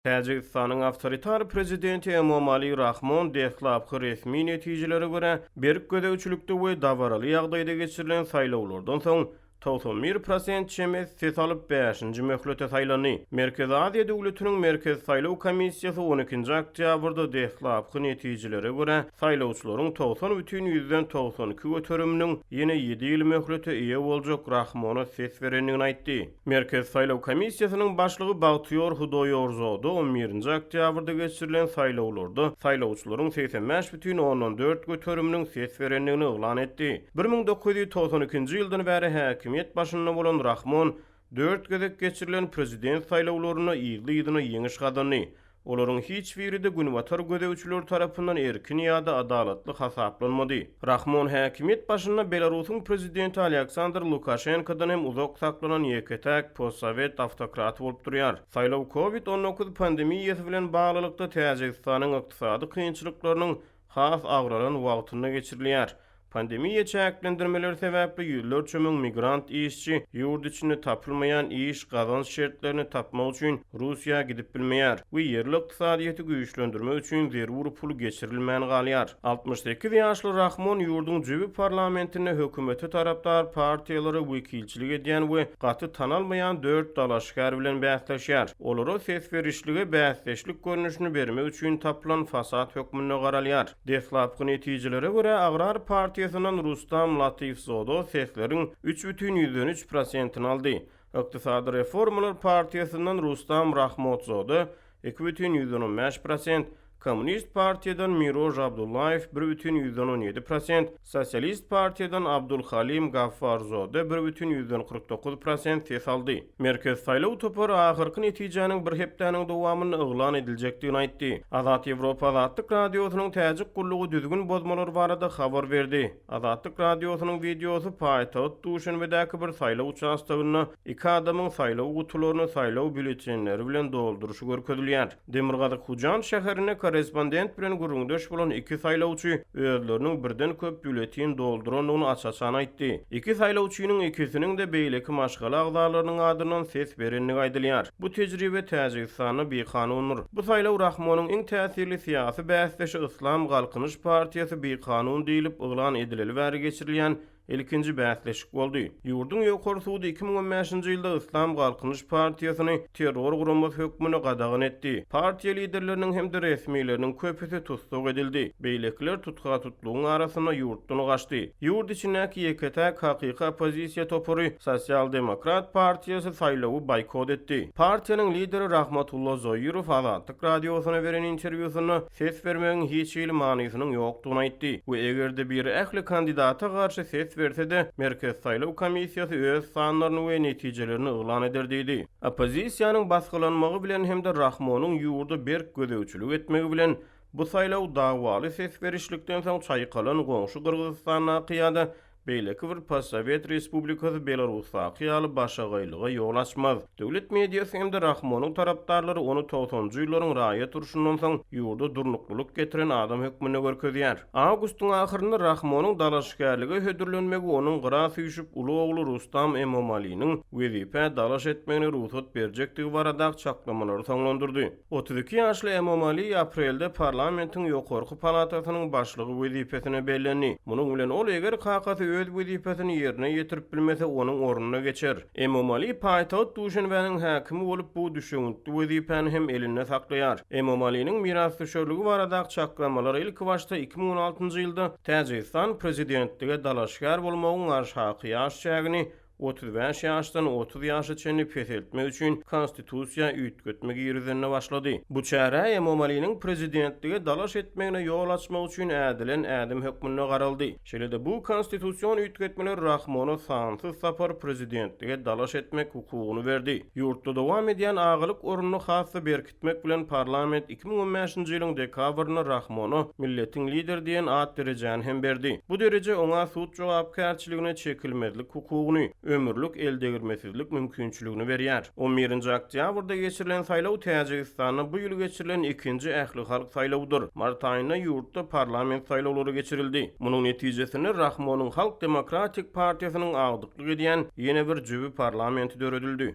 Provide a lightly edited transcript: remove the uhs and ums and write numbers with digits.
Täjigistanyň awtoritar prezidenti Emomali Rahmon deslapky resmi netijelere görä, berk gözegçilikde we dabaraly ýagdaýda geçirilen saýlawlardan soň, 91 prosent çemesi ses alyp, bäşinji möhlete saýlandy. Merkezi Aziýa döwletiniň Merkezi saýlaw komissiýasy on ikinji oktýabrda deslapky netijelere görä, saýlawçylaryň 90,92 göteriminiň ýene ýedi ýyl möhlete eýe boljak Rahmona ses berendigini aýtdy. Merkezi saýlaw komissiýasynyň başlygy Bagtyýor Hudoýorzoda on birinji oktýabrda geçirilen saýlawlarda saýlawçylaryň 85,4 göteriminiň ses berendigini yglan etdi. 1992-nji ýyldan bäri häkimiýet başynda bolan Rahmon dört gezek geçirilen prezident saýlawlarynda yzly-yzyna ýeňiş gazandy. Olaryň hiç biri-de günbatar gözegçileri tarapyndan erkin ýa-da adalatly hasaplanmady. Rahmon häkimiýet başynda Belarusyň prezidenti Alýaksandr Lukaşenkodan hem uzak saklanan ýeke-täk postsowet awtokraty bolup durýar. Saýlaw Covid 19 pandemiýasy bilen baglylykda Täjigistanyň ykdysady kynçylyklarynyň has agralan wagtynda geçirilýär. Pandemiýa çäklendirmeleri sebäpli ýüzlerçe müň migrant işçi ýurt içinde tapylmaýan iş, gazanç şertlerini tapmak üçin Russiýa gidip bilmeýär we ýerli ykdysadyýeti güýçlendirmek üçin zerur pul geçirilmän galýar. 68 ýaşly Rahmon ýurduň jübi parlamentinde hökümete tarapdar partiýalara wekilçilik edýän we gaty tanalmaýan dört dalaşgär bilen bäsleşýär. Olara ses berişlige bäsdeşlik görnüşini bermek üçin tapylan fasad hökmünde garalýar. Deslapky netijelere görä, Agrar partiýasyndan Rustam Latifzoda sesleriň 3,3 prosentini aldy. Ykdysady reformalar partiýasyndan Rustam Rahmotzoda 2,15 prosent, Kommunist partiýadan Miroj Abdullaýew 1,17 prosent, Sosialist partiýadan Abdulhalim Gaffarzode 1,49 prosent ses aldy. Merkezi saýlaw topary ahyrky netijäniň bir hepdäniň dowamynda yglan ediljekdigini aýtdy. Azat Ýewropa Azatlyk Radiosynyň Täjik gullugy düzgün bozmalar barada habar berdi. Azatlyk Radiosynyň wideosy paýtagt Duşenbedäki bir saýlaw uçastogynda iki adamyň saýlaw gutularyny saýlaw býulletenleri bilen dolduryşy görkezilýär. Demirgazyk Hujand şäherinde korrespondent bilen gürrüňdeş bolan iki saýlawçy özleriniň birden köp býulletin doldurandygyny aç-açan aýtdy. Iki saýlawçynyň ikisiniň-de beýleki maşgala agzalarynyň adyndan ses berendigi aýdylýar. Bu tejribe Täjigistanda bikanundyr. Bu saýlaw Rahmonyň iň täsirli syýasy bäsdeşi Yslam Galkynyş partiýasy bikanun diýlip yglan edileli bäri geçirilýän ilkinji bäsleşik boldy. Ýurduň Ýokary sudy 2015-nji ýylda Yslam Galkynyş partiýasyny terror guramasy hökmünde gadagan etdi. Partiýa liderleriniň hem-de resmileriniň köpüsi tussag edildi, beýlekiler tutha-tutlugyň arasynda ýurtdan gaçdy. Ýurt içindäki ýeke-täk hakyky oppozisiýa topary Sosial-demokrat partiýasy saýlawy boýkot etdi. Partiýanyň lideri Rahmatulla Zoirow Azatlyk Radiosyna beren interwýusynda ses bermegiň hiç hili manysynyň ýokdugyny aýtdy we eger-de biri ähli kandidata garşy ses berse-de, Merkezi saýlaw komissiýasy öz sanlaryny we netijelerini yglan eder diýdi. Oppozisiýanyň basgylanmagy bilen hem-de Rahmonyň ýurda berk gözegçilik etmegi bilen bu saýlaw dawaly ses berişlikden soň çaýkalan goňşy Gyrgyzystandaky ýa-da Beýleki bir postsowet respublikasy Belarusdaky ýaly başagaýlyga ýol açmaz. Döwlet mediasy hem-de Rahmonyň tarapdarlary ony togsanjy ýyllaryň raýat urşundan soň ýurda durnuklylyk getiren adam hökmünde görkezýär. Awgustyň ahyrynda Rahmonyň dalaşgärlige hödürlenmegi onuň gyra süýşüp uly ogly Rustam Emomaliniň wezipä dalaş etmegine rugsat berjekdigi baradaky çaklamalary soňlandyrdy. 32 ýaşly Emomali aprelde parlamentiň ýokarky palatasynyň başlygy wezipesine bellendi. Munuň bilen ol eger kakasy öz wezipesini ýerine ýetirip bilmese, onuň ornuna geçer. Emomali paýtagt Duşenbäniň häkimi bolup, bu düşewüntli wezipäni hem elinde saklaýar. Emomaliniň mirasdüşerligi baradaky çaklamalar ilkibaşda 2016-njy ýylda Täjigistan prezidentlige dalaşgär bolmagyň aşaky ýaş çägini 35 ýaşdan 30 ýaşa çenli peseltmek üçin Konstitusiýa üýtgetme girizende başlady. Bu çärä Emomaliniň prezidentlige dalaş etmegine ýol açmak üçin ädilen ädim hökmünde garaldy. Şeýle-de bu konstitusion üýtgetmeler Rahmona sansyz sapar prezidentlige dalaş etmek hukugyny berdi. Ýurtda dowam edýän agalyk ornuny has-da berkitmek Etmek bilen parlament 2015-nji ýylyň dekabrynda Rahmona Milletiň lideri diýen at-derejäni hem berdi. Bu dereje oňa sud jogapkärçiligine çekilmezlik hukugyny, ömürlik eldegirmesizlik mümkinçiligini berýär. On birinji oktýabrda geçirilen saýlaw Täjigistanda bu ýyl geçirilen ikinji ählihalk saýlawydyr. Mart aýynda ýurtda parlament saýlawlary geçirildi. Munuň netijesinde Rahmonyň Halk demokratik partiýasynyň agdyklyk edýän ýene bir jübi parlamenti döredildi.